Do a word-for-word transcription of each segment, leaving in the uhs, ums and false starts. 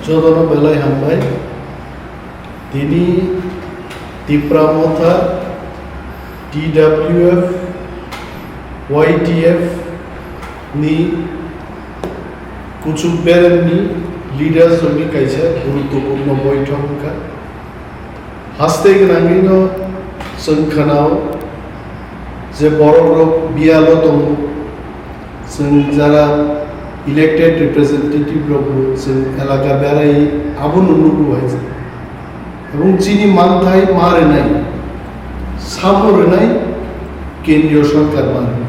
Jotono belai hambai. Tini Tipra Motha, T W F, Y T F ni kuchuk beremni leaders rokni kaisa guruttopurno boithok wngkha. Haste gwnangwino chwng khanao je borokrok biyalo tongo, chwng jara elected representative rokbo chwng elaka berai abono nugo hai. Ebong chini manthai ma rwnai, samo rwnai kendriyo sorkar ma rwnai.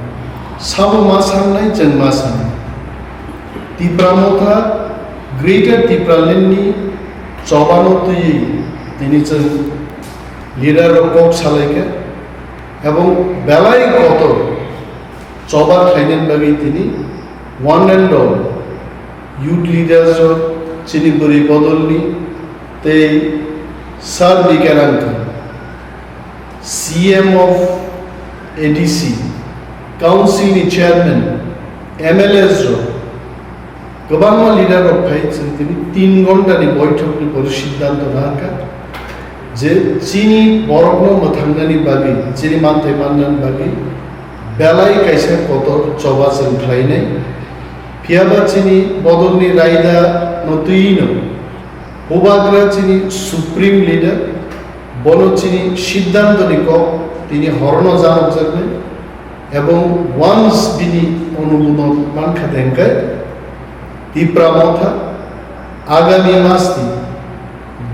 Samo ma sangnai, chwng ma sangnai. Tipra Motha, Greater Tipraland ni chobano twiwi tini chwng leader rok kok salaikha ebong belai kotor choba khlainani bagwi tini one and all youth leaders rok, chini bwrwi bodolni tei Sir Bikerang kha, C M of A D C, Council ni Chairman, M L As rok, kwbangma leader rok phai chwng tini tin ghonta ni boithok ni pore siddhanto nangkha je chini borokno mwthangnani bagwi, chini manthai mannani bagwi belai kaisa kotor choba chwng khlainai. Phiyaba chini bodolni raida no twi no Bubagra chini supreme leader, bono chini siddhanto ni kok tini horono janokjaknai, ebong once bini onumodon mankha dengkai, Tipra Motha agami mas ni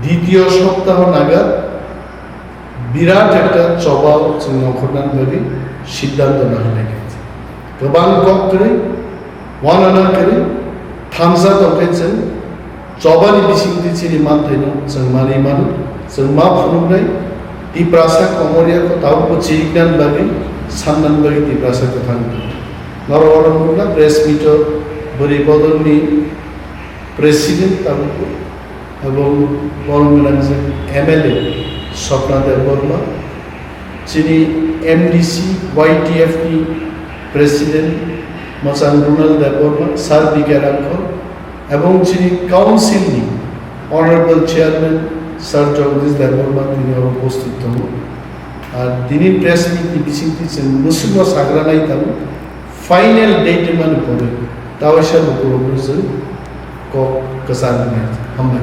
ditiyo soptaho naga birat ekta choba o chwng nongkhornani bagwi siddhanto nahalaikha. Kwbang kok kwrwi, wanana kwrwi, thansa tongkhe chwng chobani bisingtwi chini manthaino chwng manwi mano, chwng ma phunuknai, Tiprasa komorya kho tabukbo chiriknani bagwi, sannani bagwi Tiprasa kwthang tongo. Norok oro nukna press meet o bwrwi bodolni president tabukbo, ebong borom gwnang je M L A Swapna Debbarma, chini M D C Y T F ni president mwchang Ronald Debbarma, Sir B K Rangkhol, ebong chini council ni honorable chairman Sir Jagdish Debbarma tini oro upasthit tongo. Ar tini press meet ni bisingtwi chwng mwswkno sagra nai tongo, final date mani pore tawaisa lukurokno chwng kok kwchang nai. Hambai.